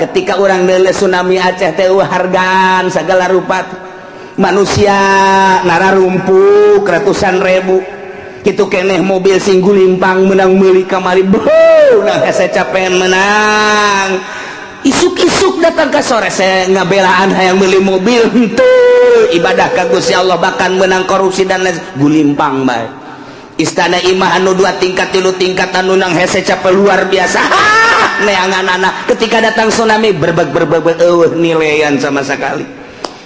Ketika urang neuleuh tsunami Aceh teh, hargaan segala rupa manusia nararumpuk ratusan ribu gitu keneh, mobil sing gulimpang menang meuli kamari. Beuh, nah hese capean menang isuk-isuk datang ke sore saya ngabelaan hayang beli mobil henteu ibadah ka Gusti Allah, bahkan menang korupsi dan lain gulimpang bae. Istana imah anu dua tingkat, tilu tingkat, anu nang hese capek luar biasa neangan anak, ketika datang tsunami berbeg berbeg, eueuh nilaian sama sekali,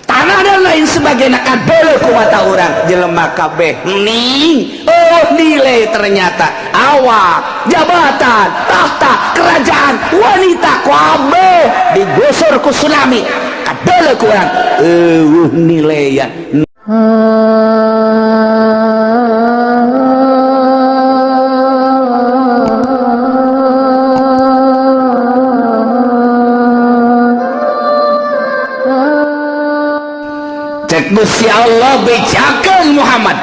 tanah dan lain sebagainya. Kabeh ku mata urang jelema kabeh ning, oh, nilai ternyata awak, jabatan, tahta, kerajaan, wanita, kabeh digosor ku tsunami. Kabeh ku urang eueuh nilaian. Cek Gusti Allah, bejakeun Muhammad,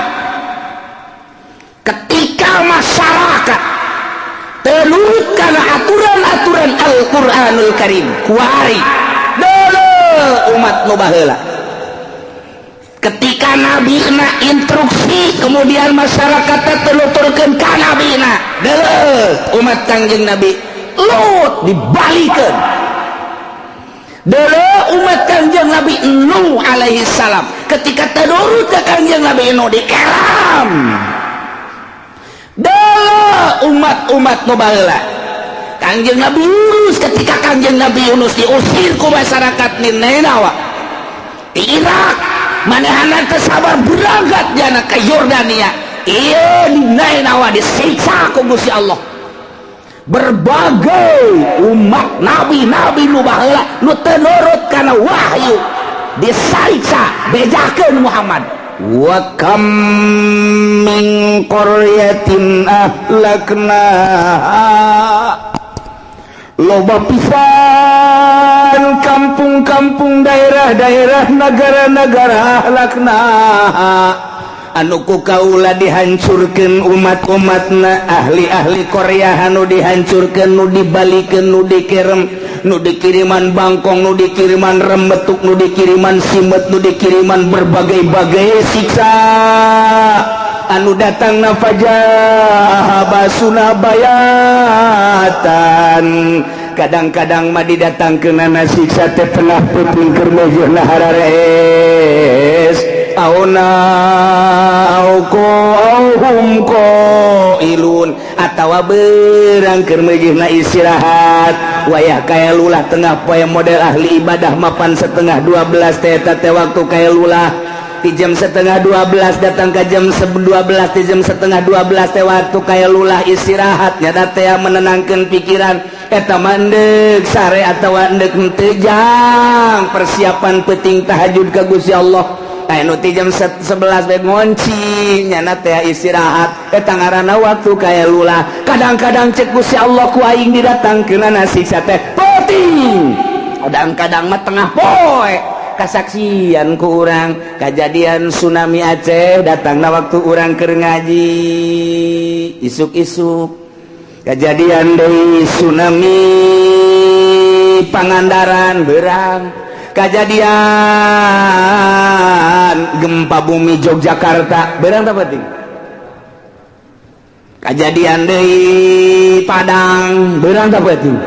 ketika masyarakat teu nurut kana aturan-aturan Al-Qur'anul Karim, kuari dulu umat nu baheula, ketika Nabi na instruksi, kemudian masyarakat teu nuturkeun ka Nabi na, dulu umat Kangjeng Nabi Lut dibalikeun, dulu umat Kangjeng Nabi Nuh alaihi salam ketika teu nurut ke Kangjeng Nabi Nuh dikeram, dulu umat-umat nu baheula Kangjeng Nabi Yunus, ketika Kangjeng Nabi Yunus diusir ku masyarakat Ninawa di Irak, manehana teu sabar berangkat jana ke Yordania. Iya, di Ninawa disiksa ku Gusti Allah. Berbagai umat nabi-nabi nu baheula nu teu nurut kana wahyu disiksa. Bejakeun Muhammad, wa kam min qaryatin ahlaknaha, loba pisan kampung-kampung, daerah-daerah, negara-negara, ahlaknaha, anu ku kaula dihancurkan umat-umatna, ahli-ahli Korea anu dihancurkan, nu dibalikan, nu dikirim, nu dikiriman bangkong, nu dikiriman rembetuk, nu dikiriman simet, nu dikiriman berbagai-bagai siksa anu datang na faja'a ba'suna bayatan. Kadang-kadang mah didatangkeunana siksa teh tengah peuting keur meujeuhna hararees auna hum qailun atawa berang keur meujeuhna istirahat, wayah kailulah tengah poe. Model ahli ibadah mapan setengah 12 teh, eta teh waktu kailulah. Di jam setengah 12 datang ke jam 12, di jam setengah 12 teh waktu kailulah, istirahat nyata teh menenangkan pikiran. Eta mandek sare atau ndek henteu jang persiapan penting tahajud ka Gusti Allah. Anu ti jam 11 bae ngonci nyana teh istirahat, eta ngaranna waktu kailulah. Kadang-kadang cek Gusti Allah, ku aing didatangkeunana siksa teh peuting, kadang-kadang mah tengah poe. Kasaksian ku urang kejadian tsunami Aceh datangna waktu urang keur ngaji isuk-isuk, kejadian deui tsunami Pangandaran berang, kejadian gempa bumi Yogyakarta berang tak penting, kejadian deui Padang berang tak penting,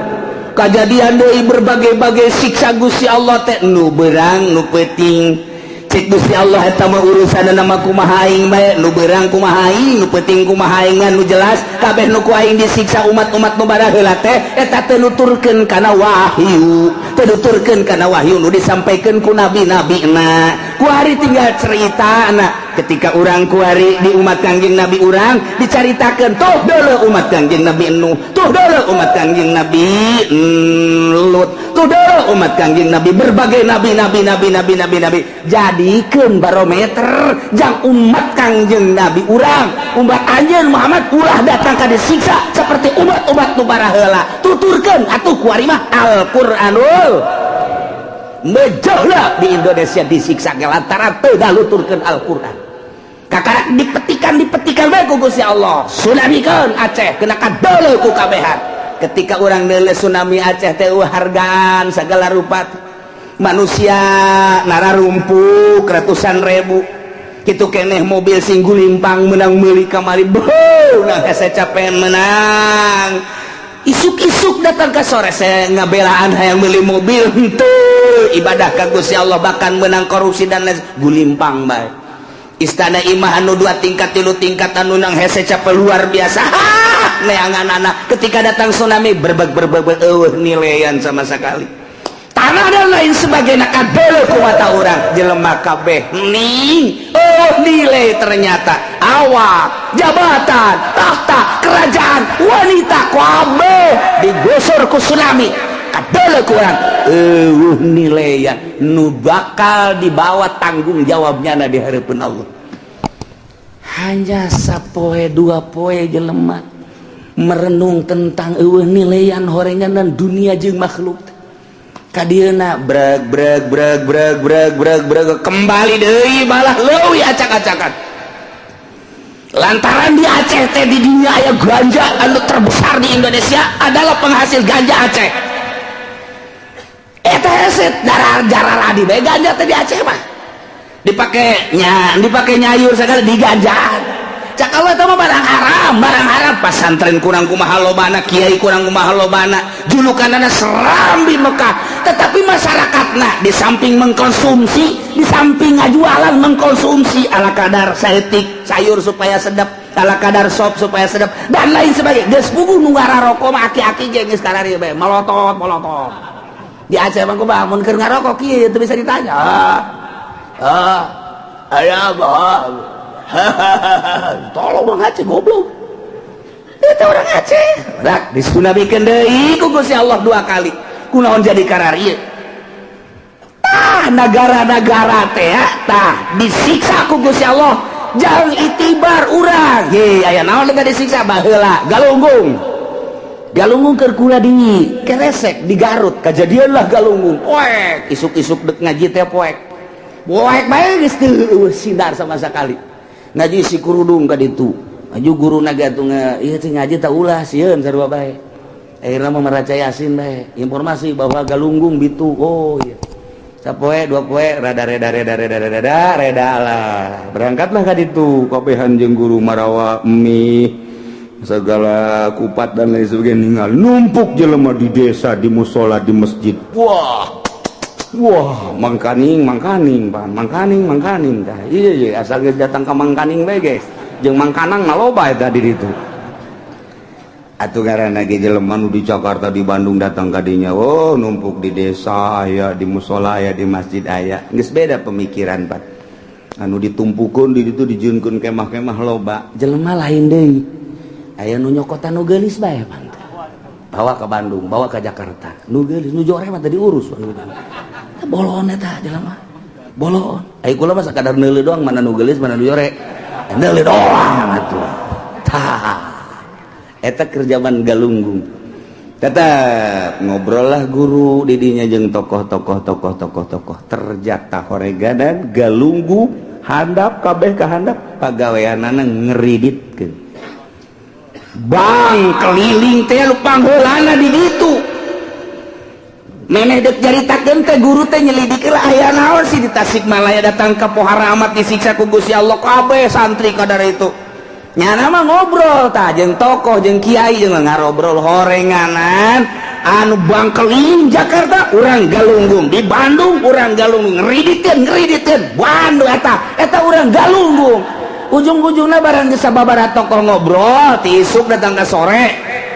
kejadian deui berbagai-bagai siksa Gusti Allah teh nu berang nu peuting. Cek Gusti Allah, eta mah urusan nama kumaha aing bae, nu berang kumaha aing, nu peuting kumaha aing. Nu jelas kabeh nu ku aing disiksa umat-umat nu baraheula teh eta teu nuturkeun kana wahyu, teu nuturkeun kana wahyu nu disampaikeun ku nabi-nabina. Kuari tinggal cerita anak ketika urang kuari di umat Kangjeng Nabi urang dicaritakeun, tuh dulu umat Kangjeng Nabi Nuh, tuh dulu umat Kangjeng Nabi Lut, tuh dulu umat Kangjeng Nabi, berbagai nabi nabi nabi nabi nabi nabi. Jadikeun barometer jang umat Kangjeng Nabi urang, umat anjeun Muhammad, ulah datang ka disiksa seperti umat-umat nu baraheula. Tuturkeun atuh kuari mah Al-Qur'anul. Mejahlah di Indonesia disiksa lantaran teu nuturkeun Al-Qur'an. Kakak dipetikan, dipetikan bae ku Gusti Allah. Tsunamikeun Aceh kena kadeuleu ku kabehan. Ketika orang nele tsunami Aceh teh, hargaan segala rupa manusia nararumpuk ratusan ribu gitu keneh, mobil sing gulimpang menang meuli kamari, nah hese capek menang isuk-isuk datang ke sore saya ngabelaan hayang beli mobil henteu ibadah ka Gusti Allah, bahkan menang korupsi dan lain gulimpang bae. Istana imah anu dua tingkat, tilu tingkat, anu nang hese capek luar biasa neangan anak, ketika datang tsunami berbeg berbeg eueuh nilaian sama sekali, tanah dan lain sebagainya. Kadele ku mata urang jelema kabeh ning, oh nilai ternyata awak, jabatan, tahta, kerajaan, wanita, kabeh digosor ku tsunami. Kadele ku urang eueuh nilaian. Nu bakal dibawa tanggung jawabnya na di hadapan Allah hanya sapoe dua poe jelema merenung tentang eueuh nilaian horengan dan dunia jeung makhluk. Kadieuna breg breg breg breg breg breg breg, kembali deui malah leuwih acak-acakan, lantaran di Aceh teh di dunia aya ganja anu terbesar di Indonesia adalah penghasil ganja Aceh. Eta hese darah jarah di bae ganja teh di Aceh mah dipake nya, dipake nyayur segala di ganjaan. Cak Allah, itu mah barang haram, barang haram. Pasantren kurang kumaha lobana, kiai kurang kumaha lobana, julukanana Serambi Mekah, tetapi masyarakatna di samping mengkonsumsi, di samping ngajualan, mengkonsumsi ala kadar saeutik sayur supaya sedap, ala kadar sop supaya sedap, dan lain sebagainya. Geus puguh nu ngararokok mah aki-aki ge geus karari bae melotot melotot. Di Aceh mah kumaha mun keur ngarokok kieu teu bisa ditanya. Ah ah, aya bah, tolong orang Aceh goblok itu, orang Aceh rak disunamikeun deui ku Gusti Allah dua kali. Kunaon jadi kararieu? Tah, negara-negara teh tah disiksa ku Gusti Allah jangan itibar urang. He, aya naon teh disiksa baheula? Galunggung, Galunggung keur kula di Keresek di Garut, kejadianlah Galunggung, poek isuk-isuk dek ngaji teh poek poek bae, geus teu sinar sama sekali. Ngaji si kurudung ka ditu aju guru naga tuh ieu teh ngaji tak ulah sieun sarua bae. Akhirnya mah meraca Yasin bae, informasi bahwa Galunggung bitu. Oh iya, sapoe dua poe rada reda reda reda reda reda reda lah, berangkatlah ka ditu kabehan jeung guru marawa mie segala kupat dan lain sebagainya. Ninggal numpuk jelema di desa, di musola, di masjid. Wah wah, mangkaning mangkaning pan mangkaning mangkaning dah. Iya, asal geus datang ke mangkaning bae guys, jeung mangkanang mah loba eta di ditu atuh. Ngaranna ge jelema nu di Jakarta, di Bandung datang ka dinya, oh numpuk di desa aya, di musola aya, di masjid aya. Geus beda pemikiran pan anu ditumpukeun di ditu, dijieunkeun kemah-kemah, loba jelema. Lain deui, aya nu nyokotan nu geulis bae pan, bawa ke Bandung, bawa ke Jakarta. Nu geulis, nu jore mah teu diurus. Bolon eta jelema bolon. Ai kula mah sakadar neuleuh doang, mana nu geulis, mana nu jore, neuleuh doang atuh. Tah, eta keur zaman Galunggung. Tetap ngobrol lah guru didinya jeung tokoh-tokoh, tokoh-tokoh, tokoh terjata horega dan Galunggung handap kabeh ka handap, pagaweanana ngeriditkeun bank keliling teh. Lu pangheulana di ditu memeh dek nyaritakeun teh, guru teh nyelidiki lah aya naon sih di Tasikmalaya. Datang ke Pohara amat disiksa ku Gusti Allah kabeh santri kadar itu. Nyana mah ngobrol tah jeung tokoh, jeung kiai, jeung ngarobrol horenganan anu bank keliling Jakarta urang Galunggung, di Bandung urang Galunggung, ngeriditkeun ngeriditkeun Bandung eta eta urang Galunggung. Ujung-ujungnya barang geus sababaraha tokoh ngobrol ti isuk datang ke sore,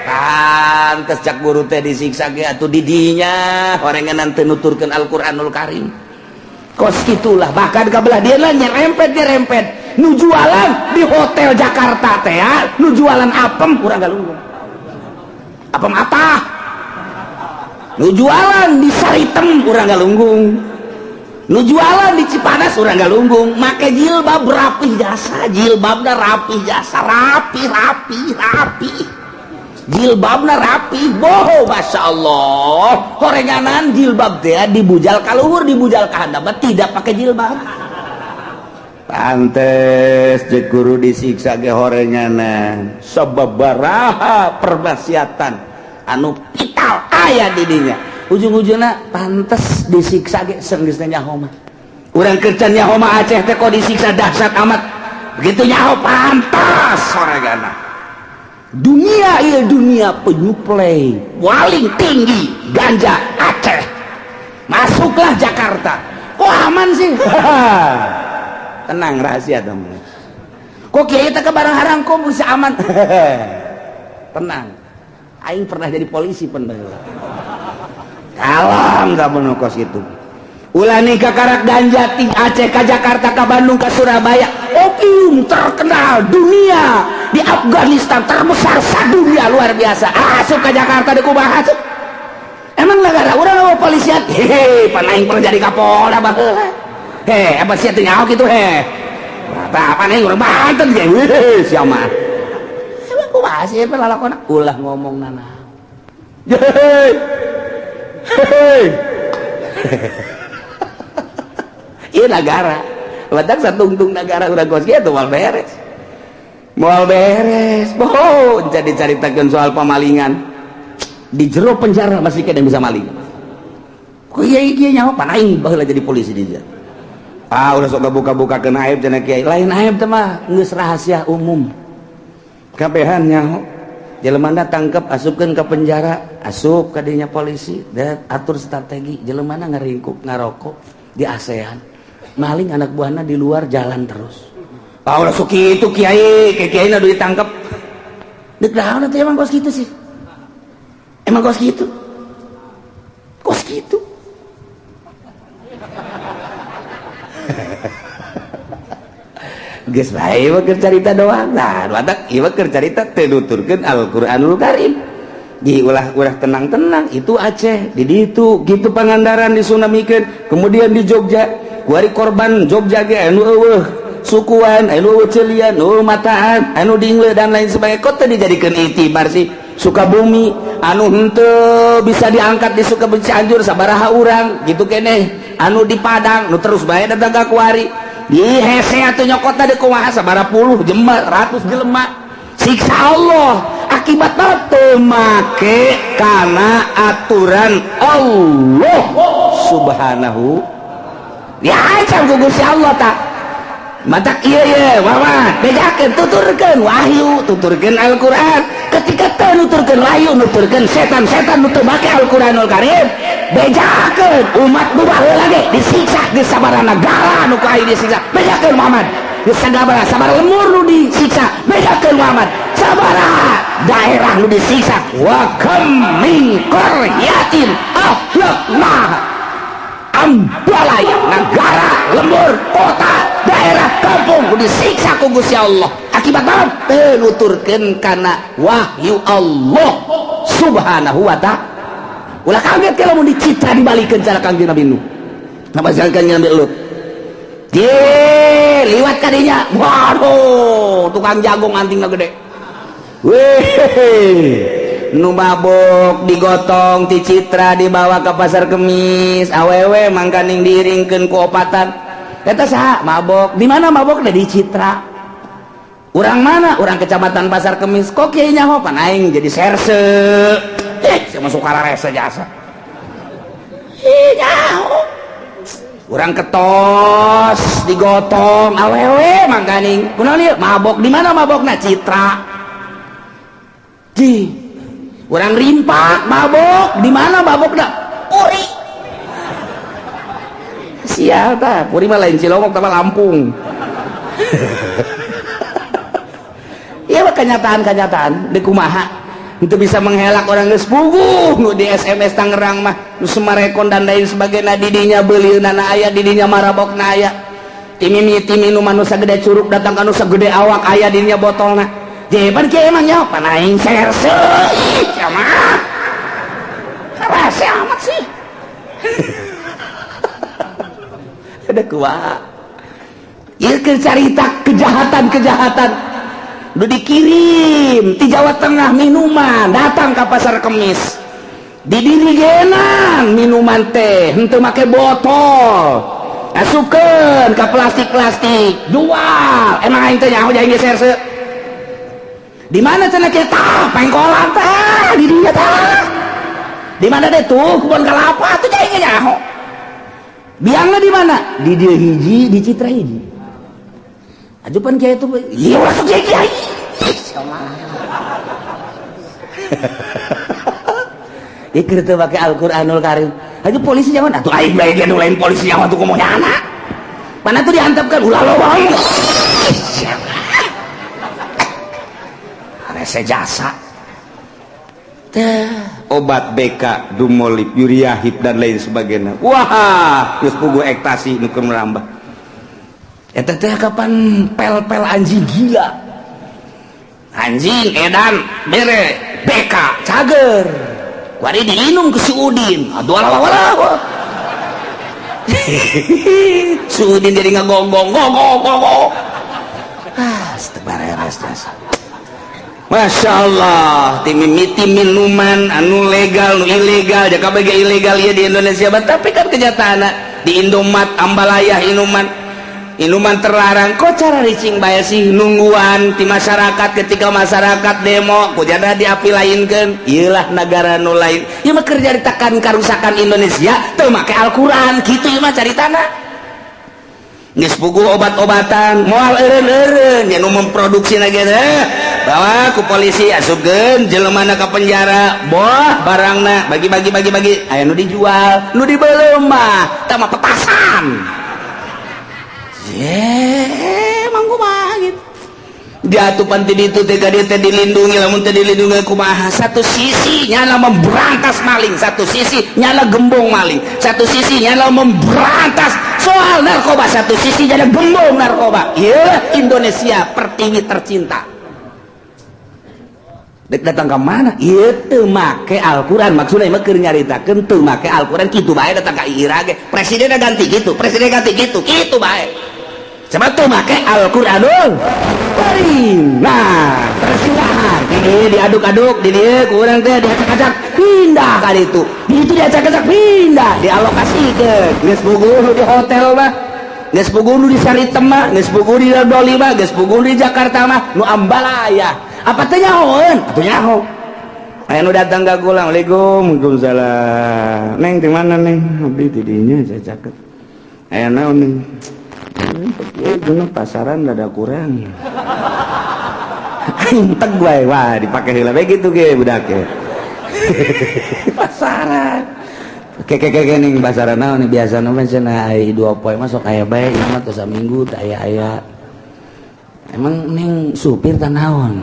pantes cak guru teh disiksa ge atuh didinya horenganan teu nuturkeun Al-Qur'anul Karim. Kos gitulah. Bahkan kabelah dia lah nyerempet nyerempet nu jualan di hotel Jakarta teh ya, nu jualan apem kurang Galunggung, apem apa, nu jualan di Saritem urang Galunggung, nu jualan di Cipanas urang Galunggung, make jilbab rapih jasa, jilbabna rapih jasa, rapi rapi rapi jilbabna rapi. Boho, Masya Allah, horenganan jilbab teh dibujal ka luhur, dibujal ka handap, tidak pakai jilbab. Pantes cek guru disiksa ge horenganan sababaraha permaksiatan. Anu vital aya di dinya. Ujung-ujungna pantes disiksa ge senggeus nyaho mah. Urang kerja nyaho mah Aceh teh kok disiksa dahsyat amat. Begitu nyaho pantas soregana. Dunia ieu dunia penyuplai paling tinggi ganja Aceh. Masuklah Jakarta. Kok aman sih? Tenang, rahasia dong. Kok kiai teh ke barang haram kok bisa aman? Tenang. Aing pernah jadi polisi pen baheula. Kalam tak kos gitu. Ulah nikah karak ganja ti Aceh ke Jakarta, ke Bandung, ke Surabaya. Opium terkenal dunia di Afghanistan, terbesar dunia, luar biasa. Asup ke Jakarta di kumaha asup? Emang negara urang mau polisian? Hehe, pan aing pernah jadi Kapolda baheula. Heh, apa sih teh nyaho kitu heh? Apa apa nih urang Banten ge. Heh, siapa? Emang kumaha sih lalakona? Ulah ngomong nana. Hei. Hei. Iya negara. Batak satungtung negara udah kos kitu moal beres. Moal beres. Oh, jadi caritakeun soal pemalingan. Di jero penjara masih kena bisa maling. Kok iya iya nyawa pan aing baheula jadi polisi di dia. Ah, udah sok buka-buka kena aib cenah kiai. Lain aib teh mah geus rahasia umum. Kabehan nyaho. Jelema tangkep, asupkeun ke penjara, asup ka dinya polisi, dan atur strategi jelema ngaringkuk ngarokok di ASEAN. Maling anak buahna di luar jalan terus. Ah, ulah sok kitu kiai, kiai kiai nu ditangkep. Deuk naon atuh, emang kos kitu sih? Emang kos kitu? Kos kitu. Geus bae mah keur carita doang. Nah, batak ieu mah keur carita teu nuturkeun Al-Qur'anul Karim. Di ulah-ulah tenang-tenang itu Aceh, di ditu gitu Pangandaran disunamikeun, kemudian di Jogja, kuari korban Jogja ge anu eueuh sukuan, anu eueuh ceulian, eueuh mataan, anu dingle dan lain sebagainya. Kok teu dijadikeun itibar sih? Sukabumi anu henteu bisa diangkat di Sukabumi Cianjur sabaraha urang gitu keneh, anu di Padang nu terus bae datang ka kuari. Di hese atuh nyokot tadi kumaha sabaraha puluh jelema, ratus jelema siksa Allah akibat teu make kana aturan Allah Subhanahu ya ancam ku Gusti Allah. Tak matak ieu ye Muhammad, bejakeun, tuturkeun wahyu, tuturkeun Al-Qur'an. Ketika teu nuturkeun wahyu, nuturkeun setan-setan nu teu make Al-Qur'anul Karim, bejakeun umat nu baheula ge disiksa geus sabaraha nagara nu ku aing disiksa. Bejakeun Muhammad, geus sabaraha sabaraha lembur nu disiksa. Bejakeun Muhammad, sabaraha daerah nu disiksa. Wa kam min qaryatin ahlaknaha. Ambalaya negara, lembur, kota, daerah, kampung disiksa ku Gusti Allah akibat naon? Teu nuturkeun kana wahyu Allah Subhanahu wa Ta'ala. Ulah kaget kalau mau dicitra dibalikeun cara Kangjeng Nabi Nuh. Napa Kangjeng Nabi Lut? Ye, liwat kadinya. Waduh, tukang jagung antingna gede. Weh, nu mabok digotong ti Citra dibawa ke Pasar Kemis, awewe mangkaning diiringkeun ku opatan. Eta saha mabok? Di mana mabok? Di Citra. Urang mana? Urang Kecamatan Pasar Kemis. Kok kiai nyaho? Pan aing jadi serse. Eh, saya masuk kararese jasa. Ih, nyaho. Urang ketos digotong awewe mangkaning. Kunaon ieu? Mabok. Di mana mabokna? Citra. Di urang Rimpak mabok. Di mana mabokna? Puri. Sial tah, Puri mah lain Cilongok, tambah Lampung. Iya mah kenyataan-kenyataan di kumaha itu bisa mengelak orang geus puguh nu di SMS Tangerang mah nu Semarekon dan lain sebagainya, didinya beulieunana aya, didinya marabokna aya, timimi minuman nu sagede curug datang ka nu sagede awak aya didinya botolna. Jeban kieu emang nyaho? Pan aing serse. Ih, sia mah rese amat sih. Ada kumaha ieu keur carita kejahatan-kejahatan nu dikirim di Jawa Tengah, minuman datang ke Pasar Kemis, didirigenan minuman teh henteu make botol, asupkeun ka plastik-plastik, jual. Emang aing teh nyaho aing serse. Di mana cenah kieu tah pengkolan tah di dieu tah. Di mana deh tuh kebun kelapa tuh aing nyaho. Biangna di mana? Di dieu hiji, di Citra hiji. Ajupan kiai itu, iya masuk kiai kiai. Ieu teu make Al-Qur'anul Karim. Aja polisi jangan atuh aing bae ge nu lain polisi yang atuh kumaha anak. Mana tuh diantepkan ulah loba. Rese jasa. Teh Obat BK, Dumolip, Yuriahip dan lain sebagainya. Wah, geus puguh ektasi nu keur merambah. Eta teh kapan pel-pel anjing gila. Anjing edan bere BK cager. Wari diinum ke si Udin. Aduh alah alah. Si Udin jadi ngagonggong gonggong gonggong. Ah, beres jasa. Masya Allah, timimiti minuman anu legal, nu ilegal, jaka bagi ilegal ya di Indonesia, tapi kan kenyataan di Indomat, Ambalaya, minuman, minuman terlarang. Kok cara ricing bae sih nungguan di masyarakat ketika masyarakat demo, ku jada diapi lainkeun, ieulah negara nu lain. Ieu mah keur caritakan karusakan Indonesia, teu make Al-Qur'an, kitu ieu mah caritana. Geus puguh obat-obatan, moal eureun-eureun, nya nu memproduksi ge teh. Bawa ku polisi asupkeun jelemana ka penjara, boh barangna bagi-bagi bagi-bagi, aya nu dijual, nu dibeuleum mah tah mah petasan. Ye, emang kumaha gitu. Diatupan ti ditu teh ka dieu teh dilindungi, lamun teh dilindungi kumaha? Satu sisi nyala memberantas maling, satu sisi nyala gembong maling, satu sisi nyala memberantas soal narkoba, satu sisi nyala gembong narkoba. Ieu Indonesia pertiwi tercinta. Dek datang ke mana? Ieu teu make Al-Qur'an, maksudna mah keur nyaritakeun teu make Al-Qur'an kitu bae datang ka ira ge. Presiden ganti gitu, presiden ganti gitu, kitu bae. Sebab teu make Al-Qur'anul Karim. Nah, tersilahan. Ini diaduk-aduk di dieu ku urang teh diacak-acak pindah ka ditu. Di ditu diacak-acak pindah, dialokasikeun. Geus puguh nu di hotel mah, geus puguh nu di Saritem mah, geus puguh di Doli mah, geus puguh di Jakarta mah, nu Ambalaya. Apa teh nyahoeun? Atuh nyaho. Aya nu datang ka kula, "Assalamualaikum." "Waalaikumsalam." "Neng di mana, Neng?" "Abdi di dinya saya caket." "Aya naon, Neng?" "Ieu pasaran rada kurang." Aing teg wae, wah dipake heula bae kitu ge budak ge. Pasaran. Keke keke ning pasaran naon biasana mah cenah ai 2 poe mah sok aya bae, ieu mah teh saminggu teh aya-aya. Emang ning supir teh naon?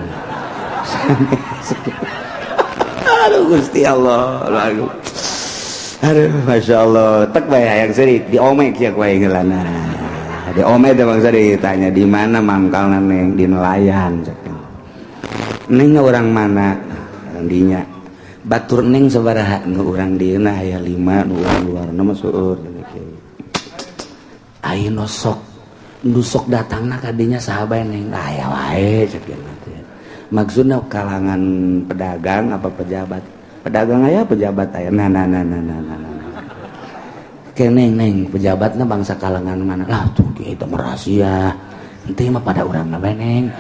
Aduh Gusti Allah. Aduh. Aduh, Masya Allah. Tek bae hayang seuri diomek sia ku aing heulana. Diomek teh bangsa ditanya di mana mangkalna Neng, di nelayan cek. Neng orang mana? Orang dinya. Batur Neng sabaraha? Nu urang dieuna aya 5, nu urang luarna mah seueur. Ai nu sok nu sok datangna ka dinya saha bae Neng? Aya wae cek teh. Maksudna kalangan pedagang apa pejabat? Pedagang aya, pejabat aya. Nah nah nah nah nah nah. Nah. Ke Neng, Neng, pejabatna bangsa kalangan mana? Lah tuh kieu teh rahasia. Henteu mah pada urang bae Neng.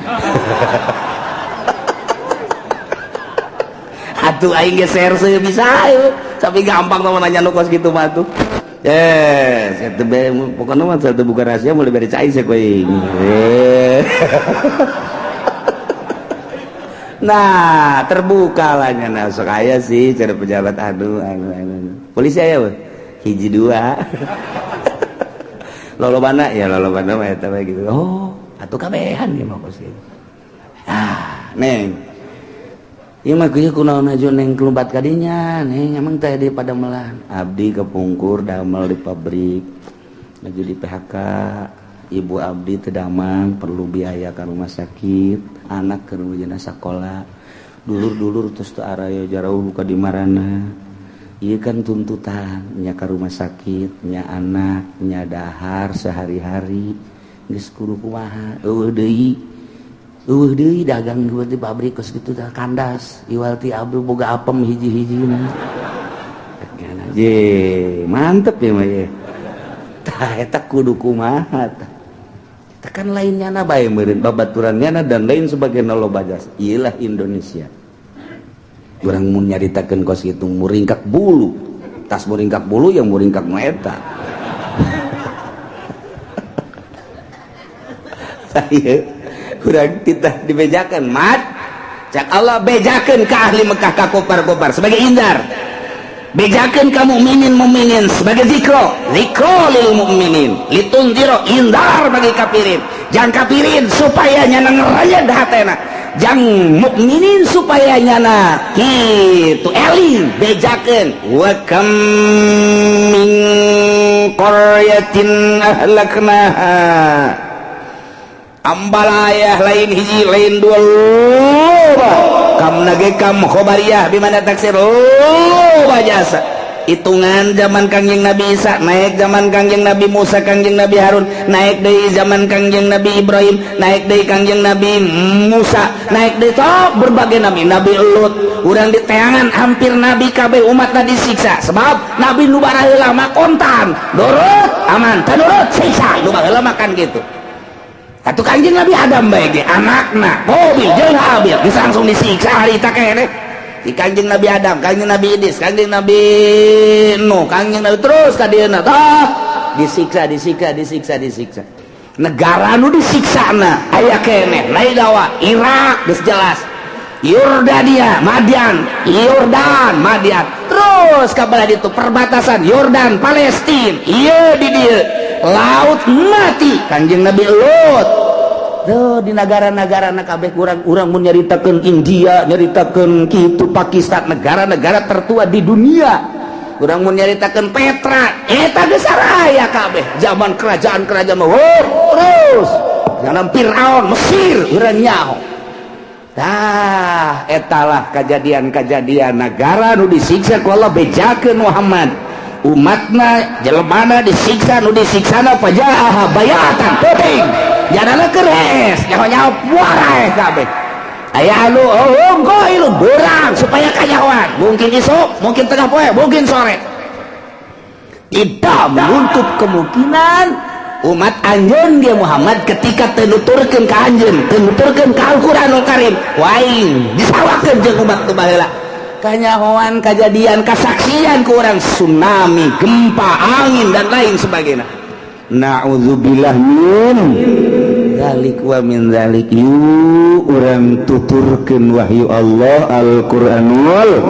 Atuh aing ge serse bisa ayo. Tapi gampang mah nanya nu kos kitu mah tuh. Eh, saya teh pokoknya mah saya buka rahasia mulai dari cai saya aing. Nah, terbuka lah nya nah sok aya sih cara pejabat anu anu anu. Polisi aya we. Hiji dua. Lolobana ya lolobana mah eta bae gitu. Oh, atuh kabehan ieu mah kos kitu. Ah, Neng. Ieu mah kieu kunaon aju Neng kelumpat ka dinya, Neng emang teh di padamelan. Abdi kepungkur damel di pabrik. Laju di PHK. Ibu abdi teu damang perlu biaya ka rumah sakit, anak keur ujana sakola. Dulur-dulur terus teu araya jarauh ka di marana. Ieu kan tuntutan nya ka rumah sakit, nya anak, nya dahar sehari-hari. Geus kudu kumaha? Eueuh deui. Eueuh deui dagang di pabrik kos kitu teh kandas. Iwal ti abdi boga apem hiji-hijina. Ye, mantep ya mah ye. Tah eta kudu kumaha tah. Tekan lainnya na bae meureun babaturan nyana dan lain sebagainya, loba jasa. Iyalah Indonesia. Urang mun nyaritakeun kos kitu muringkak bulu. Tas muringkak bulu yang muringkak nu eta. Saya kurang kita dibejakan mat. Cak Allah bejakeun ke ahli Mekah ka kopar-kopar sebagai indar. Bejakeun ka mukminin mukminin sebagai zikro, zikro lil mukminin, litunziro indar bagi kafirin. Jang kafirin supaya nyana ngerayat hatena. Jang mukminin supaya nyana kitu eling bejakeun wa kam min qaryatin ahlaknaha. Ambalayah lain hiji lain dua loba kam nage kam khobariyah bimana taksir loba jasa hitungan zaman Kangjeng Nabi Isa naik zaman Kangjeng Nabi Musa, Kangjeng Nabi Harun naik deui, zaman Kangjeng Nabi Ibrahim naik deui, Kangjeng Nabi Musa naik deui, top berbagai nabi, Nabi Lut urang diteangan hampir nabi kabeh umatna disiksa sebab nabi nu baheula mah kontan nurut aman, teu nurut siksa, nu baheula mah kan gitu. Atuh Kangjeng Nabi Adam bae ge anakna Qabil jeung Habil geus langsung disiksa harita keneh. Di Kangjeng Nabi Adam, Kangjeng Nabi Idris, Kangjeng Nabi Nuh, Kangjeng Nabi terus ka dieuna tah disiksa disiksa disiksa disiksa. Negara nu disiksana aya keneh Naidawa, Irak geus jelas. Yordania, Madian, Yordan, Madian. Terus ka belah ditu perbatasan Yordan, Palestina. Ieu di dieu Laut Mati, Kangjeng Nabi Lut. Tuh di negara-negara na kabeh kurang urang mun nyaritakeun India, nyaritakeun kitu Pakistan, negara-negara tertua di dunia. Urang mun nyaritakeun Petra, eta geus saraya kabeh. Zaman kerajaan-kerajaan mah terus. Zaman Firaun, Mesir, urang nyaho. Tah, etalah kejadian-kejadian negara nu disiksa ku Allah bejakeun Muhammad. Umatna jelemana disiksa, nu disiksana fajaaha bayatan peuting. Jadana keur hees, nyaho-nyaho puaraeh kabeh. Aya anu oh ilu beurang supaya kanyahoan. Mungkin isuk, mungkin tengah poe, mungkin sore. Tidak menutup kemungkinan umat anjeun ge Muhammad ketika teu nuturkeun ka anjeun, teu nuturkeun ka Al-Qur'anul Karim, waing disawakeun jeung umat nu baheula. Kanyahoan kejadian kasaksian ku urang tsunami, gempa, angin dan lain sebagainya. Na'udzubillah min dzalik wa min dzalik. Yu urang tuturkeun wahyu Allah Al-Qur'anul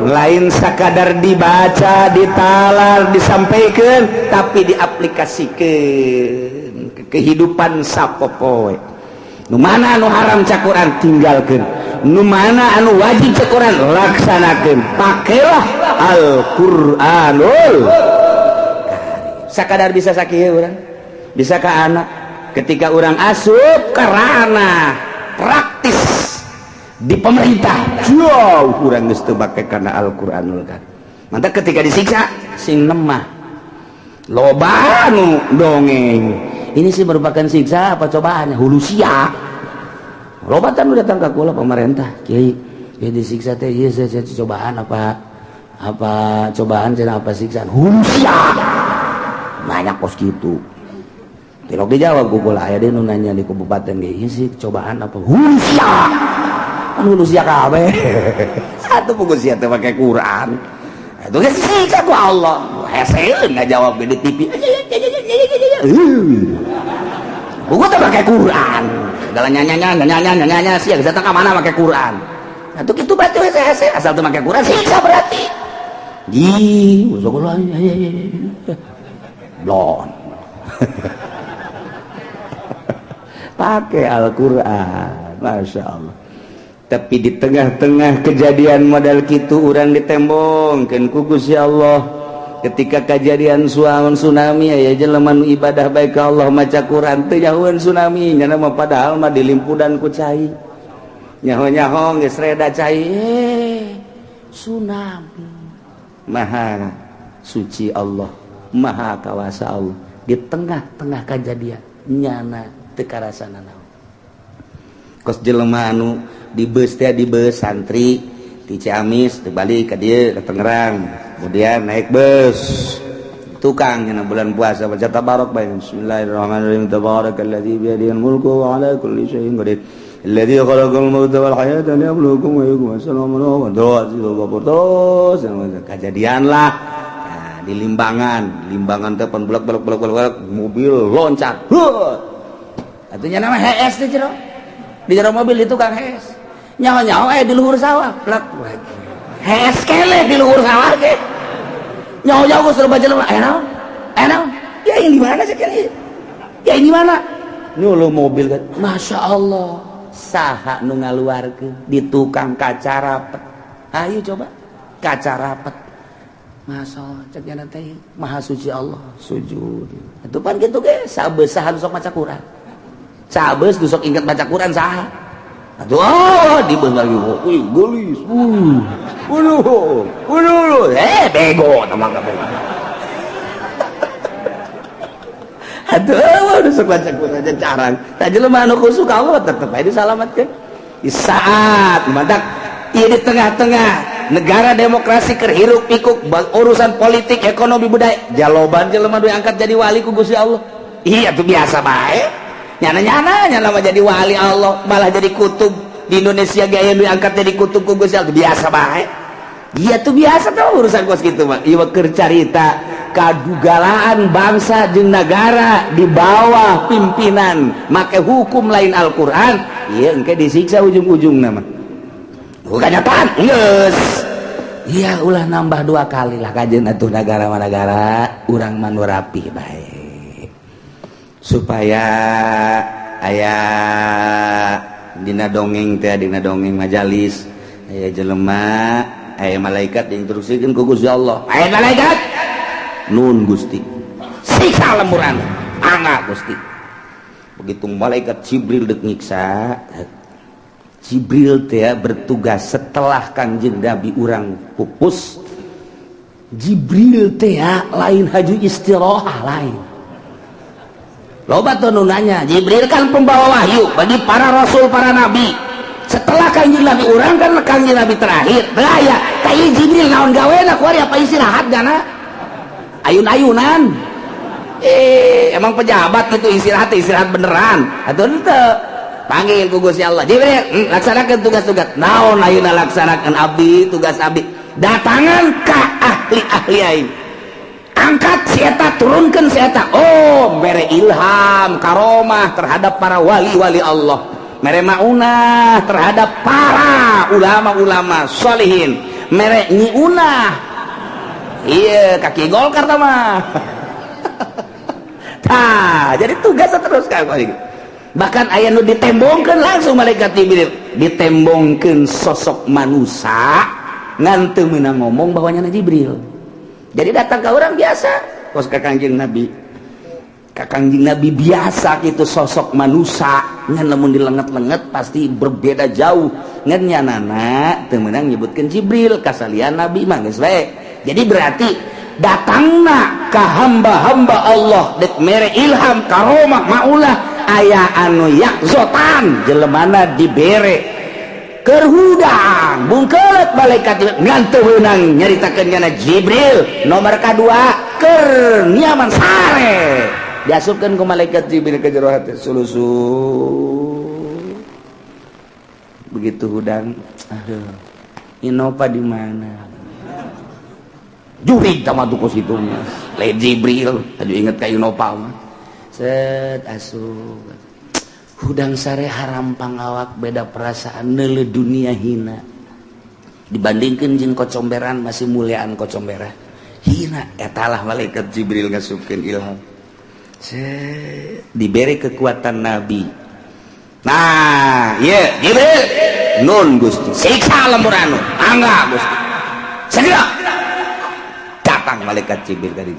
lain sakadar dibaca, ditalar, disampaikan, tapi diaplikasikan ke kehidupan sapopoe. Nu mana anu haram cak Quran tinggalkeun, nu mana anu wajib cak Quran laksanakeun. Pakailah Al-Qur'anul. Sakadar bisa sakieu urang bisa ka anak ketika urang asup ke ranah praktis di pemerintah jauh urang geus teu make kana Al-Qur'anul Karim. Mantap ketika disiksa sing lemah loba anu dongeng ini sih merupakan siksa apa cobaan hulu sia. Loba kan udah datang ka kula pemerintah, kiai ya disiksa teh ieu saya cobaan apa apa cobaan cenah apa siksaan hulu sia banyak pos gitu. Tilok dijawab ku kula, aya deui nu nanya di kabupaten ge ieu sih cobaan apa hulu sia kan hulu sia kabeh satu buku sia teh make Quran itu geus disiksa ku Allah. Heseun ngajawab di TV buku teh make Quran segala nyanya nyanya nyanya nyanya sia geus datang ka mana make Quran atuh kitu berarti hese hese asal teu make Quran siksa berarti di blon pakai Al-Quran. Masya Allah. Tapi di tengah-tengah kejadian modal kitu urang ditembongkeun ku Gusti Allah. Ketika kejadian suaun tsunami aya jelema nu ibadah baik ka Allah maca Quran teu nyahoeun tsunami nya mah, padahal mah dilimpudan ku cai, nyaho-nyaho geus reda cai, tsunami. Maha suci Allah, maha kawasa Allah. Di tengah-tengah kejadian nyana teu karasana naon. Kos jelema anu di bus teh, di bus santri di Ciamis dibalik ke dieu ke Tangerang, kemudian naik bus Tukang nya bulan puasa baca tabarok bae. Bismillahirrahmanirrahim. Tabarakalladzi biyadihil mulku wa ala kulli syai'in qadir. Alladzi khalaqal mauta wal hayata liyabluwakum ayyukum ahsanu amala. Doa terus kejadian lah. Nah, di Limbangan, Limbangan teh pan blek blek blek blek, mobil loncat. Huh. Atuh nya nama hees di jero. Di jero mobil itu tukang hees. Nyaho-nyaho di luhur sawah, plek. Hees kele di luhur sawah ge. Nyaho-nyaho geus loba jelema, aya naon? Aya naon? Ya ini di mana sih kene? Ya ini mana? Nyuluh mobil kan. Masya Allah. Saha nu ngaluarkeun di tukang kaca rapet. Ayo coba kaca rapet. Masya Allah, cek nya teh maha suci Allah, sujud. Itu pan gitu ge, sabeus saha nu sok maca Quran. Sabeus nu sok inget baca Quran saha? Atuh oh, dibeus lagi. Wih, geulis. Waduh, waduh, bego teman kabeh. Aduh, udah sok baca Quran aja carang. Tah jelema anu khusyuk ka Allah tetep aja disalamatkeun. Di saat mantak ieu di tengah-tengah negara demokrasi keur hiruk pikuk urusan politik, ekonomi, budaya, jaloban jelema nu angkat jadi wali ku Gusti Allah. Iya tuh biasa bae. Nyana-nyana nyana mah jadi wali Allah, malah jadi kutub di Indonesia gaya nu angkat jadi kutub ku Gusti Allah biasa bae. Iya tuh biasa tuh urusan kos gitu mah. Ieu keur carita kadugalaan bangsa jeung negara di bawah pimpinan make hukum lain Al-Qur'an, ieu engke disiksa ujung-ujungna mah. Bukan nyataan, geus. Iya ulah nambah dua kali lah kajeun atuh negara mah negara urang mah nu rapi bae. Supaya aya dina dongeng teh, dina dongeng majalis aya jelema, aya malaikat diinstruksikeun ku Gusti Allah. Aya malaikat nun Gusti, siksa lemburan angga Gusti. Begitu malaikat Jibril dek nyiksa, Jibril teh bertugas setelah Kangjeng Nabi urang pupus. Jibril teh lain haju istirahat lain. Loba tuh nu nanya, Jibril kan pembawa wahyu bagi para rasul, para nabi. Setelah Kangjeng Nabi urang kan Kangjeng Nabi terakhir. Aya kayak Jibril naon gawena kuari, apa istirahat gana? Ayun-ayunan. Emang pejabat gitu istirahat, istirahat beneran. Atau ente panggil ku Gusti Allah. Jibril, laksanakan tugas-tugas. Naon ayeuna laksanakan abdi, tugas abdi. Datangan ka ahli-ahli aing. Angkat si eta, turunkan si eta. Oh, mere ilham, karomah terhadap para wali-wali Allah. Mere maunah terhadap para ulama-ulama solihin. Mere nyiunah. Iya, kaki Golkar mah. Tah, jadi tugas terus kan. Bahkan aya nu ditembongkeun langsung malaikat Jibril, ditembongkeun sosok manusia ngan teu meunang ngomong bahwa nyana Jibril. Jadi datang ke orang biasa, kos ka Kangjeng Nabi. Ka Kangjeng Nabi biasa gitu sosok manusia ngan lamun dilenget-lenget pasti berbeda jauh. Ngan nyanana teu meunang nyebutkeun Jibril kasalian Nabi mah geus bae. Jadi berarti datangna ka hamba-hamba Allah dek mere ilham karomah maulah aya anu yakzotan jelemana dibere keur hudang bungkeut malaikat ngan teu meunang nyaritakeun nyana Jibril. Nomor kadua keur nyaman sare diasupkeun ku malaikat Jibril ke jero hati sulusu. Begitu hudang, aduh, Innova di mana? Jurig sama tuh situ lain Jibril, aduh inget ka Innova mah. Set asup hudang sare harampang awak beda perasaan neule dunia hina dibandingkan jeung kocomberan, masih muliaan kocomberan hina. Etalah malaikat Jibril ngasupkeun ilham. Set diberi kekuatan nabi. Nah iya, Jibril nun Gusti, siksa lembur anu angga Gusti. Segera datang malaikat Jibril tadi.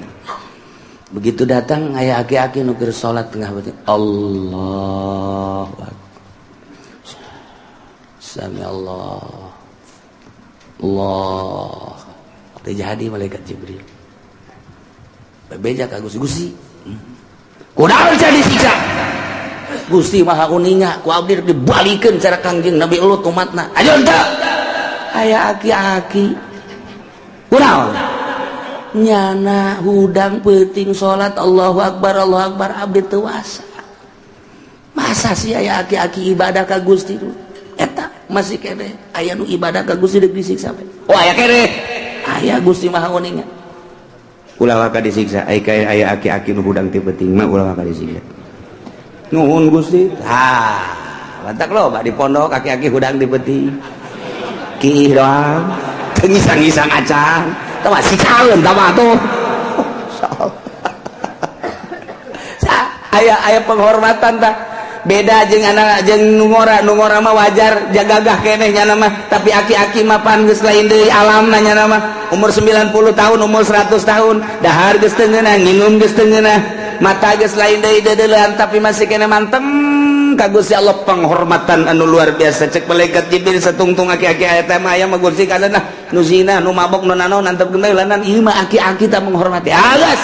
Begitu datang aya aki-aki nu keur salat tengah beuting. Allahu akbar. Sami Allah. Allah. Teu jadi malaikat Jibril. Bebeja ka Gusti, Gusti. Kunaon jadi disiksa? Gusti Maha Uninga, ku abdi dibalikeun cara Kangjeng Nabi Lut umatna. Ayo henteu. Aya aki-aki. Kunaon? Nyana hudang peuting salat, Allahu Akbar, Allahu Akbar, abdi teu wasa. Masa sih aya aki-aki ibadah ka Gusti eta masih kene aya nu ibadah ka Gusti deuk disiksa? Oh, aya kene, aya. Gusti Maha Uninga. Ulah waka disiksa. Ai kaya aya aki-aki nu hudang ti peuting mah, ulah waka disiksa. Nuhun, Gusti. Ah, matak loba di pondok aki-aki hudang ti peuting, kiih doang, teu ngisang-ngisang acan. Tah, siksaeun tah mah tuh. Aya aya penghormatan tah, beda jeung anak jeung nu ngora. Nu ngora mah wajar, jagagah keneh nyana mah, tapi aki-aki mah pan geus lain deui alam nyana mah. Umur 90 tahun, umur 100 tahun, dahar geus teu ngeunah, nginum geus teu ngeunah, mata geus lain deui deudeulean, tapi masih keneh manteng ka Gusti Allah, penghormatan anu luar biasa. Cek malaikat Jibril, satungtung aki-aki aya mah, aya mah Gusti kadana nu zina, nu mabok, nu nanaon, antep lanan, ieu mah aki-aki tak menghormati. Agas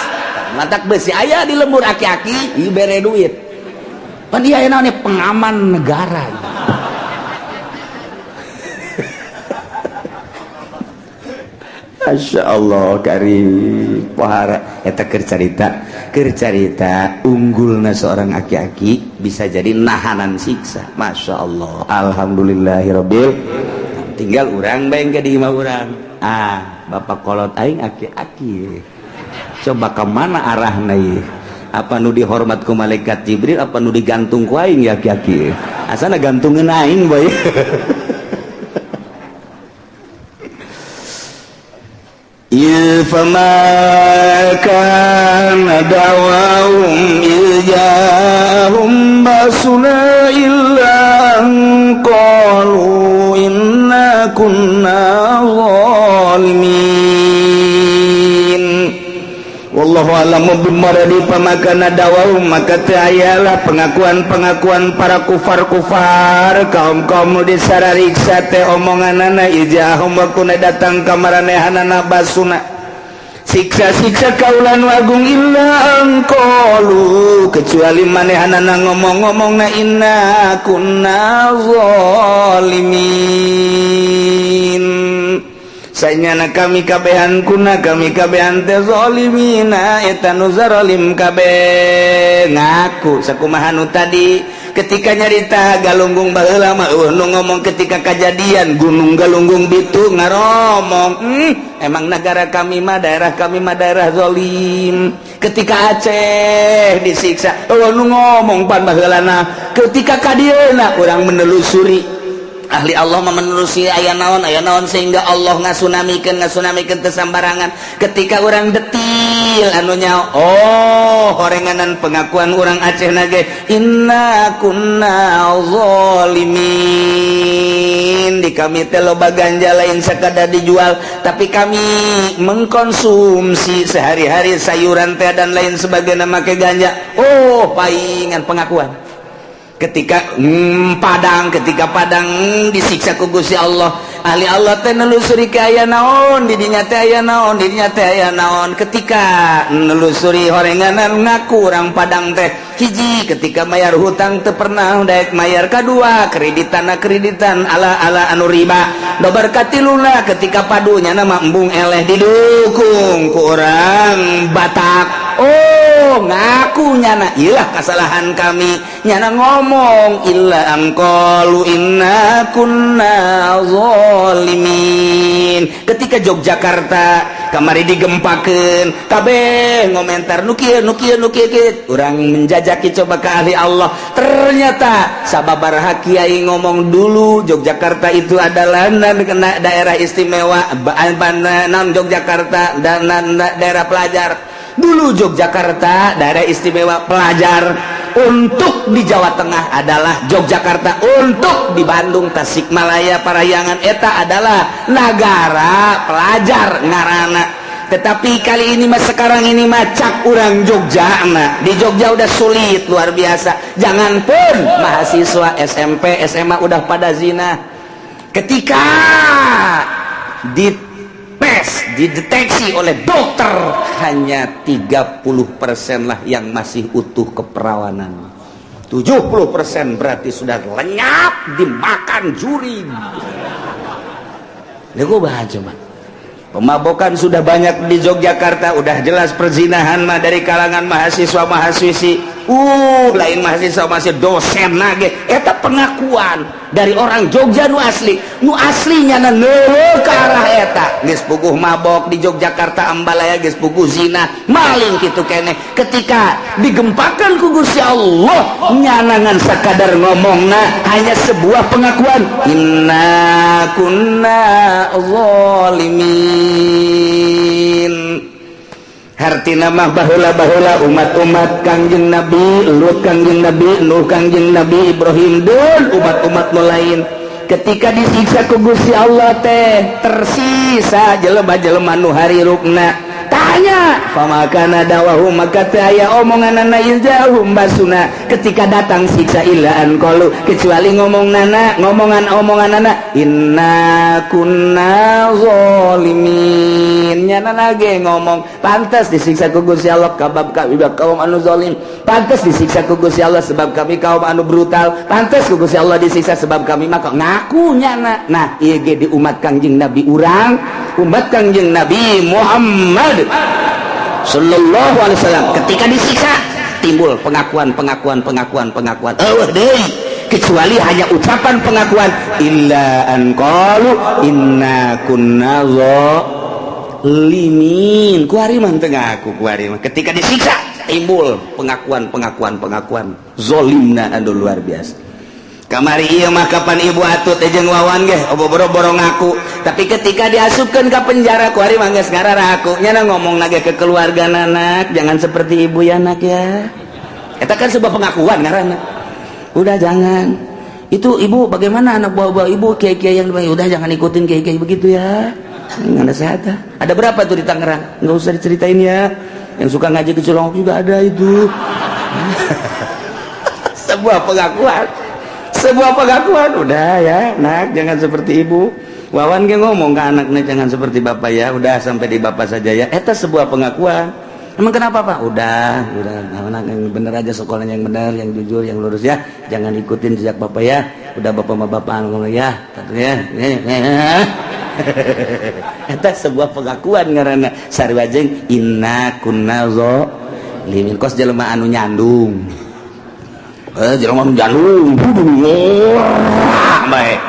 matak besi aya di lembur aki-aki, ieu bere duit. Pan ieu aya naon, pengaman negara. Masya Allah karim pohara eta keur carita, keur carita unggulna seorang aki-aki bisa jadi nahanan siksa. Masya Allah, alhamdulillahirabbil. Tinggal urang bae ke di imah urang. Ah, bapak kolot aing aki-aki, coba kemana arahna ieu? Apa nu dihormat ku malaikat Jibril, apa nu digantung ku aing ya aki-aki? Asana gantungin aing bae. فما كان دعواهم إذ جاءهم بأسنا إلا أن قالوا إنا كنا ظالمين. Wallahu a'lamu bimuradi. فما كان دعواهم, maka teu ayalah pengakuan-pengakuan para kufar-kufar, kaum-kaum nu disarariksa teh, omonganana, إذ جاءهم waktuna datang ka maranehanana, بأسنا siksa-siksa kaula nu agung, إلا أن قالوا kecuali manehanana ngomong-ngomong na إنا كنا ظالمين, sanyana kami kabehan, كنا kami kabehan teh, ظالمين eta nu zarolim kabeh. Ngaku sakumaha nu tadi ketika nyarita Galunggung baheula mah euweuh nu ngomong. Ketika kejadian Gunung Galunggung bitu ngaromong, emang negara kami mah, daerah kami mah daerah zolim." Ketika Aceh disiksa, euweuh nu ngomong pan baheulana. Ketika kadieuna urang menelusuri, ahli Allah mah menelusuri aya naon, aya naon, sehingga Allah ngasunamikeun, ngasunamikeun teu sambarangan. Ketika orang detil anu nyaho, oh, horenganan pengakuan orang Aceh nage, إنا كنا ظالمين, di kami teh loba ganja, lain sekadar dijual, tapi kami mengkonsumsi sehari-hari sayuran teh dan lain sebagainya make ganja. Oh, paingan pengakuan ketika Padang, ketika Padang disiksa ku Gusti Allah, ahli Allah teh nelusuri ke aya naon di dinya teh, aya naon di dinya teh, aya naon. Ketika nelusuri horenganan, ngaku orang Padang teh, hiji, ketika mayar hutang teu pernah daek mayar, kadua, kreditan kreditan ala ala anu riba dobar, katiluna, ketika padunya nama embung eleh didukung ku orang Batak. Oh, ngaku nyana, iyalah kesalahan kami. Nyana ngomong إلا أن قالوا إنا كنا ظالمين. Ketika Yogyakarta kamari digempakeun, kabeh ngomentar nu kieu, nu kieu, nu kieu kieu. Urang menjajaki coba ke ahli Allah, ternyata sababaraha kiai ngomong dulu Yogyakarta itu adalah daerah istimewa, non Yogyakarta dan daerah pelajar. Dulu Yogyakarta daerah istimewa pelajar untuk di Jawa Tengah adalah Yogyakarta, untuk di Bandung, Tasikmalaya, Parahyangan eta adalah negara pelajar ngarana. Tetapi kali ini mah, sekarang ini mah, cak orang Jogja nah, di Jogja udah sulit luar biasa. Jangan pun mahasiswa SMP, SMA udah pada zina. Ketika di tes, dideteksi oleh dokter, hanya 30% lah yang masih utuh keperawanan, 70% berarti sudah lenyap dimakan jurig. Lha coba coba. Pemabokan sudah banyak di Yogyakarta, udah jelas perzinahan mah dari kalangan mahasiswa mahasiswi. Lain mahasiswa masih dosen nage. Eta pengakuan dari orang Jogja nu asli. Nu aslinya na neuleuh ke arah eta. Geus puguh mabok di Yogyakarta Ambalaya, geus puguh zina, maling kitu keneh. Ketika digempakan ku Gusti Allah, nyanangan sakadar ngomongna hanya sebuah pengakuan. Inna kunna zalimin. Hartina mah baheula-baheula umat-umat Kangjeng Nabi Lut, Kangjeng Nabi Nuh, Kangjeng Nabi Ibrahim dan umat-umat nu lain, ketika disiksa ku Gusti Allah teh tersisa jelema-jelema nu harirupna. Tanya famakana da'wahum, maka teu aya omonganana iz ja'ahum ba'suna ketika datang siksa, illa an qalu, kecuali ngomong nana, ngomongan omonganana, inna kunna zalimin. Nyana lagi ngomong pantas disiksa ku Gusti Allah kabab kami kaum anu zalim, pantas disiksa ku Gusti Allah sebab kami kaum anu brutal, pantas ku Gusti Allah disiksa sebab kami maka ngaku nyana. Nah, ieu ge di umat Kangjeng Nabi urang, umat Kangjeng Nabi Muhammad sallallahu alaihi wasallam, ketika disiksa timbul pengakuan, pengakuan, pengakuan, pengakuan. Eueuh deui kecuali hanya ucapan pengakuan, illa an qalu inna kunna zalimin. Kuari mah teu ngaku, kuari mah ketika disiksa timbul pengakuan, pengakuan, pengakuan zolimna anu luar biasa. Kamari ieu mah kapan Ibu Atut jeung Wawan ge boro-boro ngaku, tapi ketika diasupkeun ka penjara kuari mah geus ngararaku. Nyana ngomong lagi ke keluarga, "Anak, jangan seperti ibu ya, Nak, ya." Eta kan sebuah pengakuan ngaranna. Udah, jangan itu ibu, bagaimana anak bawa-bawa ibu, kiai-kiai yang udah, jangan ikutin kiai-kiai begitu ya. Nggak ada sehat. Ada berapa tuh di Tangerang, nggak usah diceritain ya. Yang suka ngaji ke Cilongok juga ada. Itu sebuah pengakuan, sebuah pengakuan. "Udah ya, Nak, jangan seperti ibu." Wawan ge ngomong ke anaknya, "Jangan seperti bapak ya, udah sampai di bapak saja ya." Eta sebuah pengakuan. "Emang kenapa, Pak?" Udah, anak yang bener aja sekolahnya, yang benar, yang jujur, yang lurus ya. Jangan ikutin jejak bapak ya. Udah, bapak sama bapak ngomong ya ya." Eta sebuah pengakuan karena sarua jeung inna kunna zalimin. Kos jelema anu nyandung, eh, jelema anu nyandung bae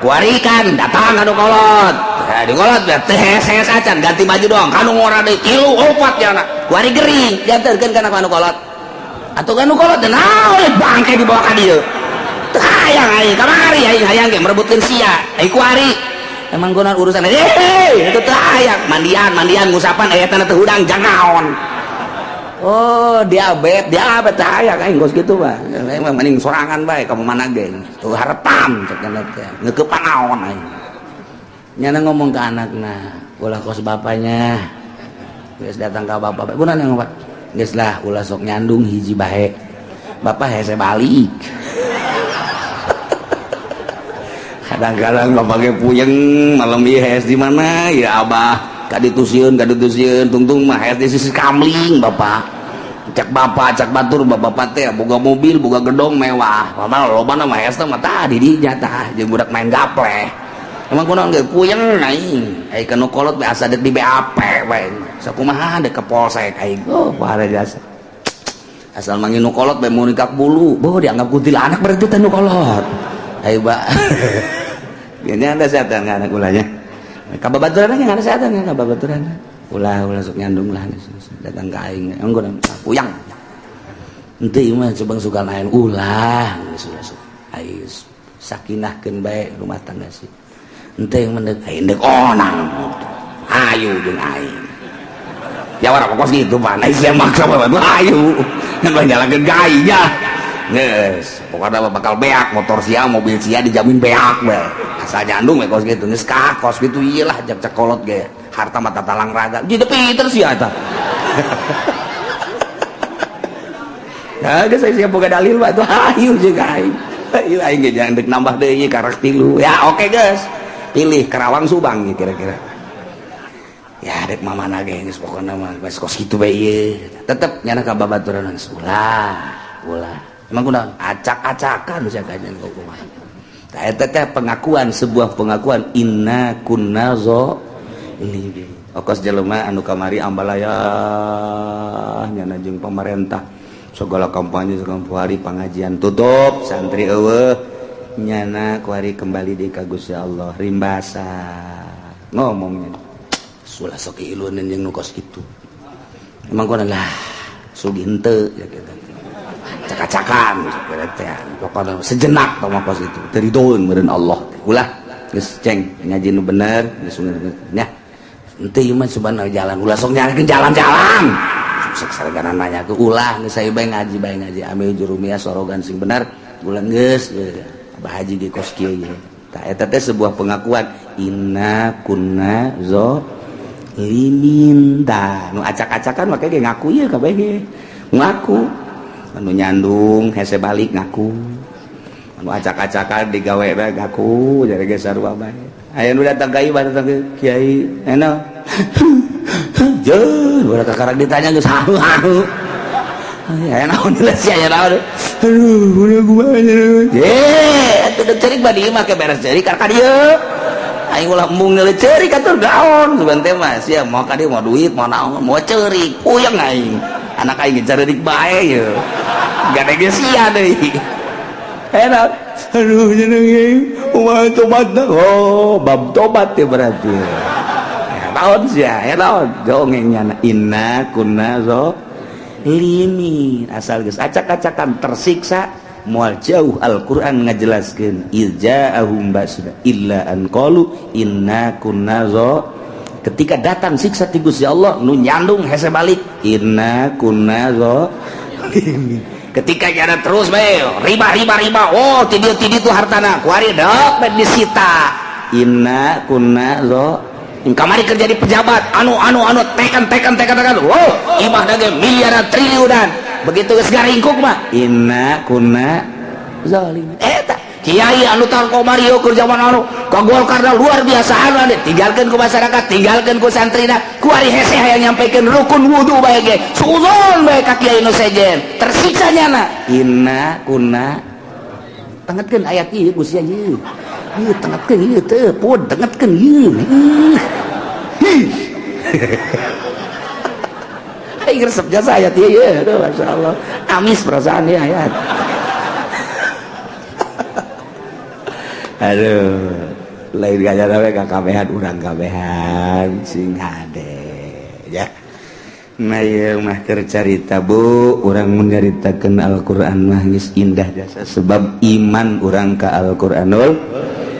kuari kan datang anu kolot. Nah, di kolot teh hese acan ganti baju doang kanu ngora deui tilu opat ya anak kuari gering diantarkeun kana anu kolot atau kanu kolot dan naon bangke dibawa ka dieu. Teu hayang aing kamari, aing hayang ge merebutkeun sia. Aing kuari emang guna urusan eh itu teu hayang mandian mandian ngusapan aya tanah teu hudang jangaon. Oh, diabet, diabet, teu hayang aing geus kitu mah. Emang mending sorangan bae kamu mana ge tuh harepan cek teh ngeukepan naon aing. Nyana ngomong ke anakna, "Ulah kos bapaknya." Geus datang ka bapak, guna yang ngomong, "Geus lah, ulah sok nyandung hiji bae. Bapak hese balik. Kadang-kadang bapak ge puyeng malam ieu hees di mana ya abah, kaditu sieun, kaditu sieun, tungtung mah hees di sisi kamling bapak." Cak bapak, cak batur, bapak teh boga mobil, boga gedong mewah. Mama loba mah hees mah tadi di jatah jeung budak main gaple. Emang kunaon ge puyeng aing. Ai kanu kolot be asa dek di BAP we. Sakumaha dek ke polsek aing. Oh, pahara jasa. Asal manggil nu kolot bae mun nikah bulu, boh dianggap kuntilanak berarti teh nu kolot. Ayo, Pak. Ini ada setan anak ulahnya. Kababaturan nggak ada setan ya kababaturan. Ulah ulah sok nyandung lah datang ke aing. Enggak puyang. Ente mah coba suka lain ulah geus sok. Ayo sakinahkeun bae rumah tangga sih. Ente yang mendek aing dek onang. Ayo jeung aing. Ya orang kos gitu, Pak. Nah, saya maksa Pak, ayo. Kan jalan gaya. Geus, pokoknya bakal beak motor sia, mobil sia dijamin beak we. Asal nyandung we kos gitu. Geus ka kos gitu iyalah jak cek kolot ge. Harta mata talang raga. Jadi pinter sia eta. Ya geus saya siap boga dalil Pak tuh ayo jeung aing. Ayo aing ge jangan dek nambah deui karak tilu. Ya oke geus. Pilih Karawang Subang kira-kira. Ya dek mama ge geus pokona mah geus kos kitu bae ieu. Tetep nyana ka babaturan ulah. Ulah. Emang kunaon? Acak-acakan sia kajian kok kumaha. Tah eta teh pengakuan, sebuah pengakuan inna kunna zalimin. Okos jelema anu kamari ambalaya nyana jeung pemerintah segala kampanye segala hari pengajian tutup santri eueuh nyana kuari kembali di ka Gusti Allah rimbasa ngomongnya sulah sok ilunan jeung nu kos kitu emang kono lah sugih henteu ya gitu caka-cakan pokoknya sejenak tau mah kos itu teridoeun meureun Allah ulah geus ceng ngaji nu bener geus nya henteu ieu mah subhanallah jalan ulah sok nyarikeun jalan-jalan sok sargana nanya ke ulah geus saya bae ngaji ambil jurumiyah sorogan sing bener ulah geus Abah Haji ge kos kieu ye tah eta teh sebuah pengakuan inna kunna zolimin tah nu acak-acakan make ge ngaku ieu kabeh ge ngaku anu nyandung hese balik ngaku anu acak-acakan digawe bae ngaku jadi ge sarua bae aya nu datang ka ieu datang ke kiai eno jeung urang kakarek ditanya geus hahu-hahu aya naon jelas aya naon aduh udah kumaha ye atuh deuk ceurik badi mah ke beres ceurik ka dieu aing ulah embung ngeuleuh ceurik atuh gaon sugan teh mah sia mau ka dieu mau duit mau naon mau ceurik puyeng aing anak aing ceurik bae ye gade ge sia deui enak aduh jeneng kumaha tobatna oh bab tobat ya berarti ya naon sia ya naon dongeng nyana inna kunna zolimin asal geus acak-acakan tersiksa moal jauh Al-Qur'an ngajelaskeun ilja'ahum ba'suna illa an qalu inna kunna zo ketika datang siksa ti Gusti Allah nu nyandung hese balik inna kunna zolimin ketika nyana terus bae riba riba riba oh ti dieu ti ditu hartana kuari dok bae disita inna kunna zo kamari kerja di pejabat anu anu anu tekan tekan tekan tekan wow imah ge miliaran triliunan begitu geus garingkuk mah inna kunna zalimin eta kiai anu tar kamari keur zaman anu ka Golkar luar biasa anu anu tinggalkeun ku masyarakat tinggalkeun ku santrina kuari hese hayang nyampikeun rukun wudu bae ge suudzon bae ka kiai nu sejen tersiksa nyana inna kunna tengetkeun ayat ieu Gusti ieu ieu tengetkeun ieu teu pun tengetkeun ieu ih aing resep jasa ayat ieu ya aduh Masya Allah amis perasaan ya ayat aduh lain gaya we ka kabehan urang kabehan sing hade ya. Nah ieu mah keur carita Bu urang mun nyaritakeun Al-Qur'an mah geus indah jasa sebab iman urang ka Al-Qur'anul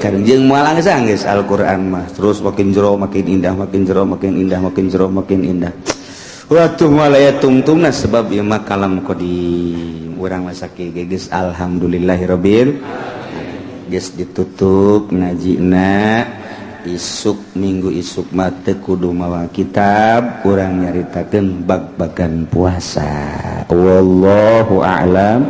Karim jeung moal anggeus Al-Qur'an mah terus makin jero makin indah makin jero makin indah makin jero makin indah waktu moal aya tungtungna sebab ieu mah kalam qadim urang mah sakieu geus alhamdulillahirabbil geus ditutup ngajina isuk minggu isuk mah teu kudu mawa kitab urang nyaritakeun bag-bagan puasa wallahu a'lam.